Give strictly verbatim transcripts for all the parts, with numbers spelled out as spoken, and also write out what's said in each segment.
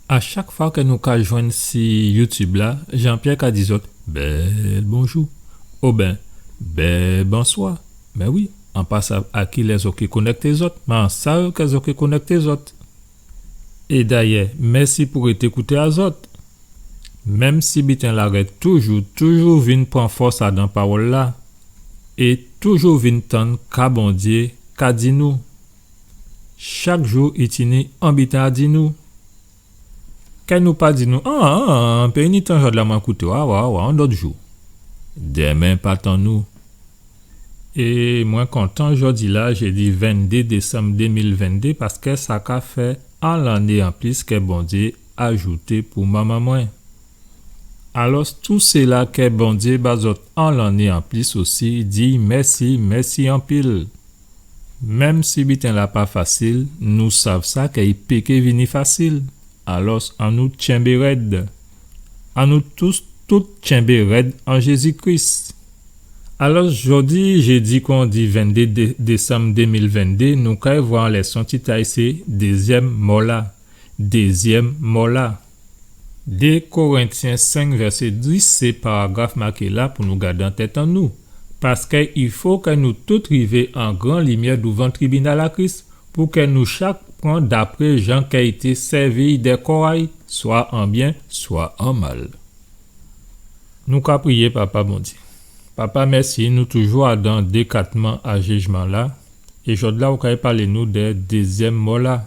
A chak fwa ke nou ka jwenn si YouTube la, Jean-Pierre ka di zòt bèl bonjou, oben bèl bonswa. Mé wi, an pa sav a kilè zòt ké konèkté zòt, mé an sav ke zòt ké konèkté zòt. É dayè, mèsi pou rété kouté a zòt. Menm si biten-la rèd toujou, toujou vin pran fòs adan pawòl-la, é toujou vin tann ka Bondyé ka di nou. Chak jou i tini on biten a di nou. Kè nou pa di nou, an, an, an, pé ni tan jòdla mwen kouté'w, a, wa, wa, on dòt jou. Dèmen pa tan nou. É mwen kontan jòdi-la, jédi venndé désanm dé mil venndé, paskè sa ka fè on lanné anplis kè Bondyé ajouté pou manman mwen. Alòs, tout sila kè Bondyé ba zòt on lanné anplis osi, di mèsi, mèsi anpil. Menm si biten-la pa fasil, nou sav sa kè i pé ké vini fasil. Alòs, annou tchenbé rèd. Annou tous tout tchenbé rèd an Jézi Kris. Alòs, jòdi, jédi kon di venndé dé-, désanm dé mil venndé, nou kay vwè lèson tit a'y sé Dézyèm mò-la. Dézyèm mò-la. Dé Korentyen senk vèsé dis, sé paragraf maké-la pou nou gadé an tèt an nou. Paskè i fo kè nou tout rivé an gran limyè douvan tribinal a Kris, pou kè nou chak pran dapré jan kè i té sèvi dè kò a'y, swa an byen, swa an mal. Nou ka priyé, Papa Bondyé. Papa, mèsi, nou toujou adan dékatman a jijman-la, é jòdla ou kay palé nou dè dézyèm mò-la.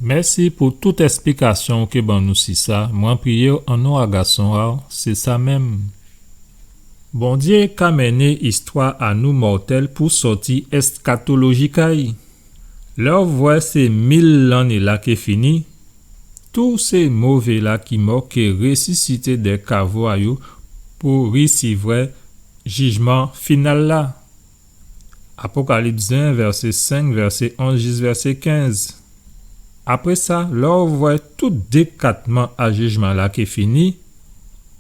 Mèsi pou tout èsplikasyon ou ké ban nou si sa. Mwen priyé'w an non a Gason a'w, sé sa menm. Bondyé ka mennen istwa a nou mòtèl pou sòti èskatolojik a'y. Lè ou vwè sé mil lanné-la ké fini, tout sé mové-la ki mò ké résisité dè kavo a yo pou risivwè jijman final-la. Apokalips ven, vèsé senk, vèsé onz jis vèsé kenz. Apré sa, lè ou vwè tout dékatman a jijman-la ké fini,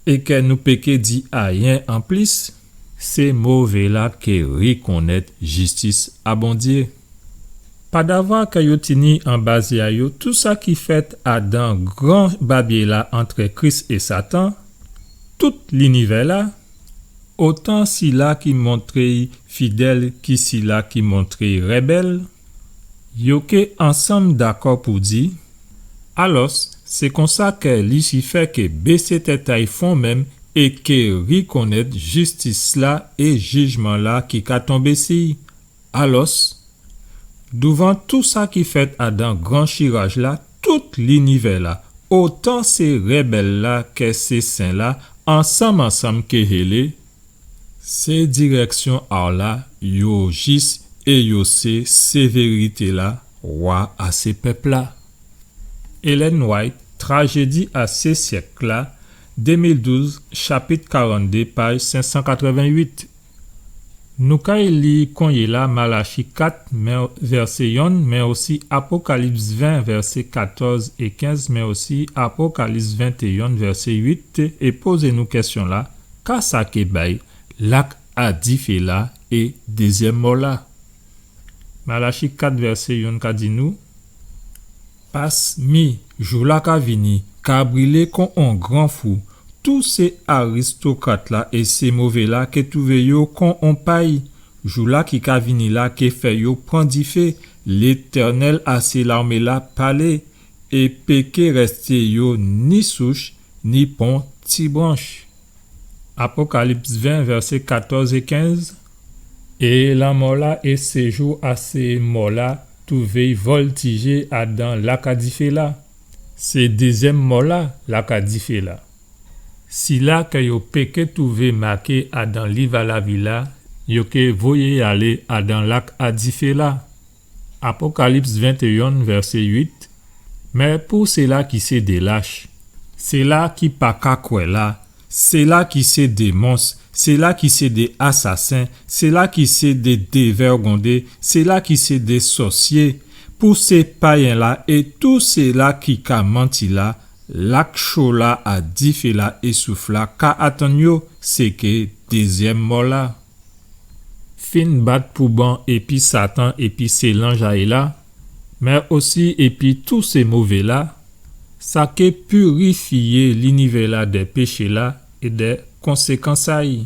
é kè nou pé ké di ayen anplis, sé mové-la ké rikonnèt jistis a Bondyé. Padavwa kè yo tini anba zyé a yo tout sa ki fèt adan gran babyé-la antrè Kris é Satan, tout linivè-la, otan sila ki montré'y fidèl ki sila ki montré'y rèbèl, yo ké ansanm dakò pou di, alòs, sé konsa kè Lisifè ké bésé tèt a'y fon menm é ké rikonnèt jistis-la é jijman-la ki ka tonbé si'y. Alòs, douvan tout sa ki fèt adan gran chiraj-la, tout linivè-la, otan sé rèbèl-la kè sé sen-la, ansanm, ansanm ké hélé, sé dirèksyon a'w la, yo jis é yo sé, sé vérité-la, wa a sé pèp-la. Ellen White, Trajédi a sé syèk-la, dé mil douz, chapit karanndé, paj senk san katrèven-uit. Nou kay li konyéla Malachi kat, mé, vèsé yonn, mé osi Apokalips ven, vèsé katòz é kenz, mé osi Apokalips ventéyonn, vèsé uit, é pozé nou kèsyon-la, ka sa ké bay lak a difé-la é dézyèm mò-la? Malachi kat vèsé yonn ka di nou, pas mi, jou-la ka vini, ka brilé kon on gran fou, tout sé aristokrat-la é sé mové-la ké touvé yo kon on pay. Jou-la ki ka vini la ké fè yo pran difé. Létènèl a sé larmé-la palé, é pé ké rèsté yo ni souch, ni pon ti branch. Apokalips ven, vèsé katòz é kenz. É lanmò-la é séjou a sé mò-la touvé vòltijé adan lak a difé-la. Sé dézyèm mò-la, lak a difé-la. Sila kè yo pé ké touvé maké adan liv a lavi-la, yo ké voyé alé adan lak a difé-la. Apokalips ventéyonn, vèsé uit. Mé pou sila ki sé dé lach, sila ki pa ka kwè la, sila ki sé dé mons, sila ki sé dé asasen, sila ki sé dé dévèrgondé, sila ki sé dé sòsyé, pou sé payen-la é tout sila ki ka manti la, lak cho-la a difé-la é souf-la ka atann yo, sé ké dézyèm mò-la. Fin bat pou bon épi Satan épi sé lanj a-y la, mé osi épi tout sé mové-la, Sa ké pirifyé linivè-la dè péché-la é dè konsékans a-y.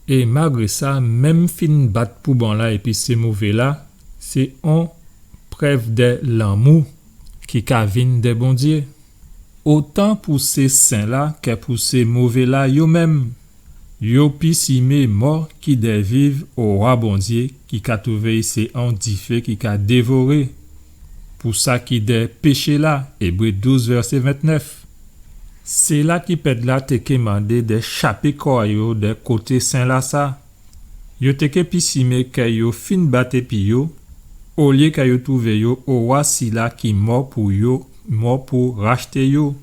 É malgré sa, menm fin bat pou bon-la épi sé mové-la, sé on prèv dè lanmou ki ka vin dè Bondyé. Otan pou sé sen-la kè pou sé mové-la yo menm. Yo pisimé mò ki dè viv owa Bondyé ki ka twouvé sé on difé ki ka dévoré. Pou sa ki dè péché-la, Ébré douz, vèsé ventnèf. Séla ki pèd la té ké mandé dè chapé kò a yo dè koté sen-lasa. Yo té ké pisimé kè yo fin bat épi yo, olyé kè yo twouvé yo owa sila ki mò pou yo, mò pou rachté yo.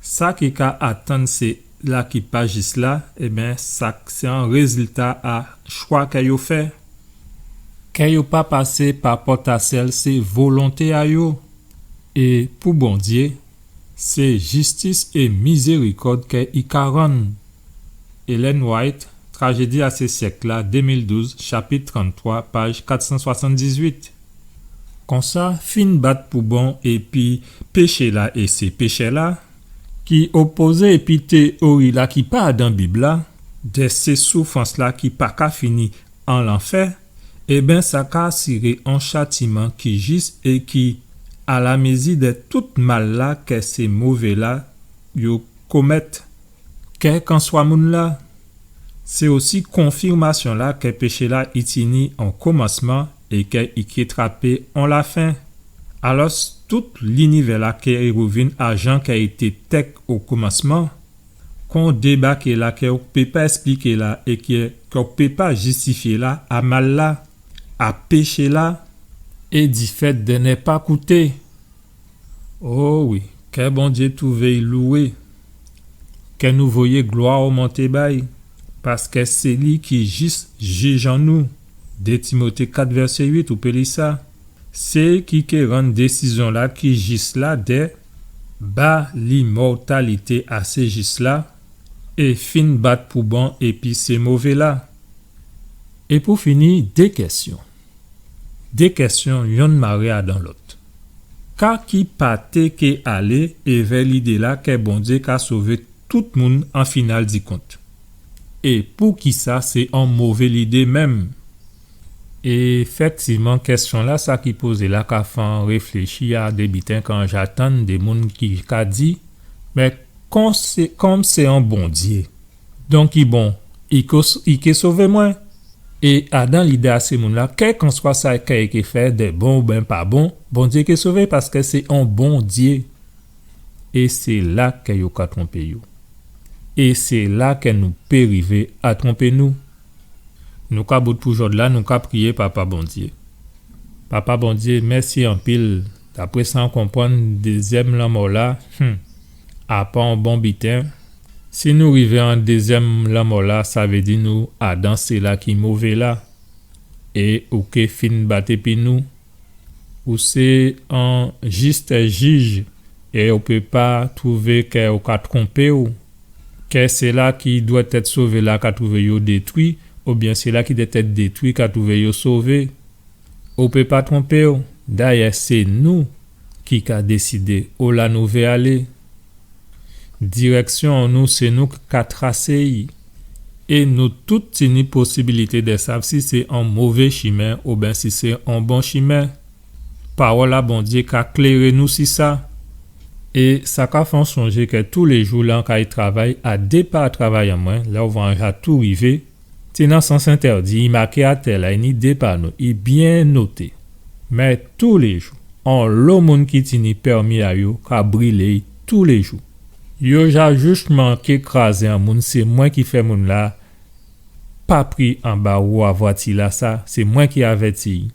Sa ki ka atann séla ki pa jis la, ében, sa sé on rézilta a chwa kè yo fè. Kè yo pa pasé pa pòt a syèl, sé volonté a yo. É pou Bondyé, sé jistis é mizérikòd kè i ka rann. Ellen White, Trajédi a sé syèk-la, dé mil douz, chapit tranntwa, paj kat san swasanndizwit. Konsa, fin bat pou bon épi péché-la é sé péchè-la, ki opozé épi téyori-la ki pa adan Bib-la, dè sé soufrans-la ki pa ka fini an lanfè, ében, sa ka asiré on chatiman ki jis é ki a la mizi dè tout mal-la kè sé mové-la yo komèt. Kèlkanswa moun-la, sé osi konfimasyon-la kè péché-la i tini on komansman é kè i ké trapé on lafen. Alò, tout linivè-la ké rouvin a jan kè i té tèk o komansman, kon débaké-la kè ou pé pa èspliké la é kè, kè ou pé pa jistifyé la, a mal-la, a péché-la, é difèt dè nè pa kouté. O wi, kè Bondyé twouvé-y louwé, kè nou voyé glwa monté ba-y, paskè sé li ki jis jij an nou. Dé Timoté kat vèsé uit, ou pé li sa. Sé ki ké rann désizyon-la ki jis la dè ba limòtalité a sé jis la, é fin bat pou bon épi sé mové la. É pou fini, dé kèsyon. Dé kèsyon, yonn maré adan lòt. Ka ki pa té ké alé èvè lidé la kè Bondyé ka sové tout moun an final di kont? É poukisa sé on mové lidé menm? Éfèktivman, kèsyon-la, sa ki pozé la, ka fè an réfléchi a dé biten kan ja tann dé moun ki ka di, mé kon sé, kòm sé on Bondyé, donk i bon, i ké, i ké sové mwen. É adan lidé a sé moun-la, kèlkanswa sa kè i ké fè, dè bon oubyen pa bon, Bondyé ké sové paskè sé on Bondyé. É sé la kè yo ka twonpé yo. É sé la kè nou pé rivé a twonpé nou. Nou ka bout pou jòdla, nou ka priyé Papa Bondyé. Papa Bondyé, mèsi anpil. Dapré sa an konprann, dézyèm lanmò-la, hmm, a pa on bon biten. Si nou rivé an dézyèm lanmò-la, sa vé di nou adan séla ki mové la. É ou ké fin bat épi nou. Ou sé on jis jij, é ou pé pa twouvé kè ou ka twonpé-w, kè séla ki dwèt èt sové la ka twouvé yo détwi, oubyen séla ki dwèt èt détwi ka twouvé yo sové. Ou pé pa twonpé-w, dayè sé nou ki ka désidé ola nou vé alé. Dirèksyon an nou, sé nou ki ka trasé-y. É nou tout tini posibilité dè sav si sé on mové chimen oubyen si sé on bon chimen. Pawòl a Bondyé ka kléré nou si sa. É sa ka fè an sonjé kè toulé jou lè an kay travay, a dépa travay an mwen, lè ou vwè an ja tou rivé, tini on sans entèdi, i maké atè la, i ni dé pano, i byen noté. Mé toulé jou, onlo moun ki tini pèmi a yo ka brilé toulé jou. Yo ja jis manké krazé on moun, sé mwen ki fè moun-la pa pri anba wou a vwati-lasa, sé mwen ki avèti-y.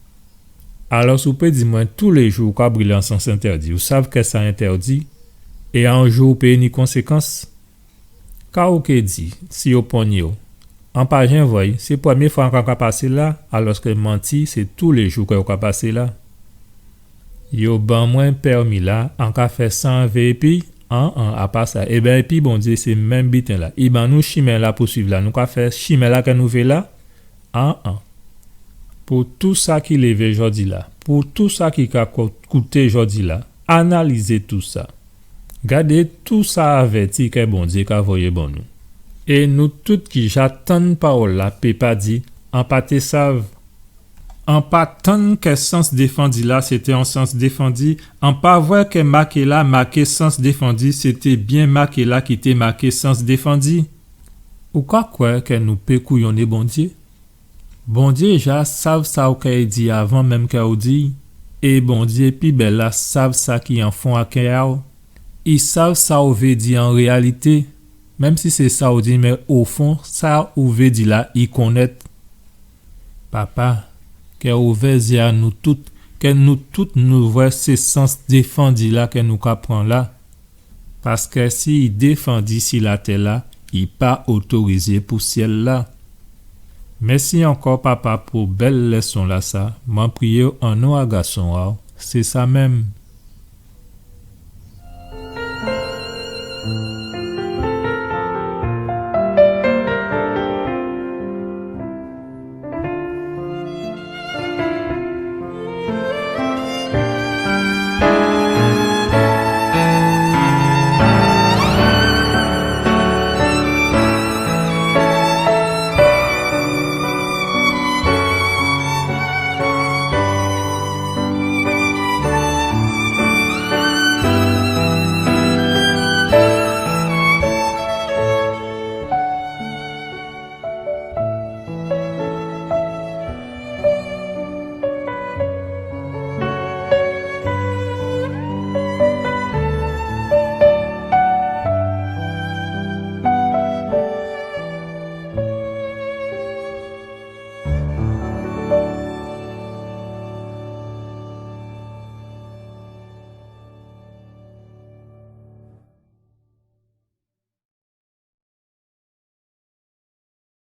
Alò, si ou pé di mwen toulé jou ou ka brilé an sans entèdi, ou sav kè sa entèdi, é on jou ou pé ni konsékans. Ka ou ké di si yo pongné-w? An pa jen vwè-y, sé prèmyé fwa an ka, ka pasé la, alòskè manti, sé toulé jou kè yo ka pasé la. Yo ban mwen pèmi-la, an ka fè sa an vé épi, an, an, a pa sa. Ében, épi Bondyé, sé menm biten-la. I ban nou chimen-la pou swiv la, nou ka fè chimen-la kè nou vé la, an, an. Pou tou sa ki lévé jòdi-la, pou tou sa ki ka ko-, kouté jòdi-la, analizé tou sa. Gadé tou sa avèti kè Bondyé ka voyé ban nou. É nou tout ki ja tann pawòl-la pé pa di, an pa té sav. An pa tann kè sans défandi-la sété on sans défandi, an pa vwè kè maké-la maké sans défandi sété byen maké-la ki té maké sans défandi. Ou ka kwè kè nou pé kouyonné Bondyé? Bondyé ja sav sa ou kay di avan menm kè ou di, é Bondyé pi bèl la sav sa ki an fon a kè a'w. I sav sa ou vé di an réyalité, menm si sé sa ou di, mé o fon, sa ou vé di la, i konnèt. Papa, kè ouvè zyé a nou tout, kè nou tout nou vwè sé sans défandi la kè nou ka pran la. Paskè si i défandi si latè-la, i pa otorizé pou syèl-la. Mèsi ankò, Papa, pou bèl lèson-lasa. Mwen priyé'w an non a Gason a'w. Sé sa menm.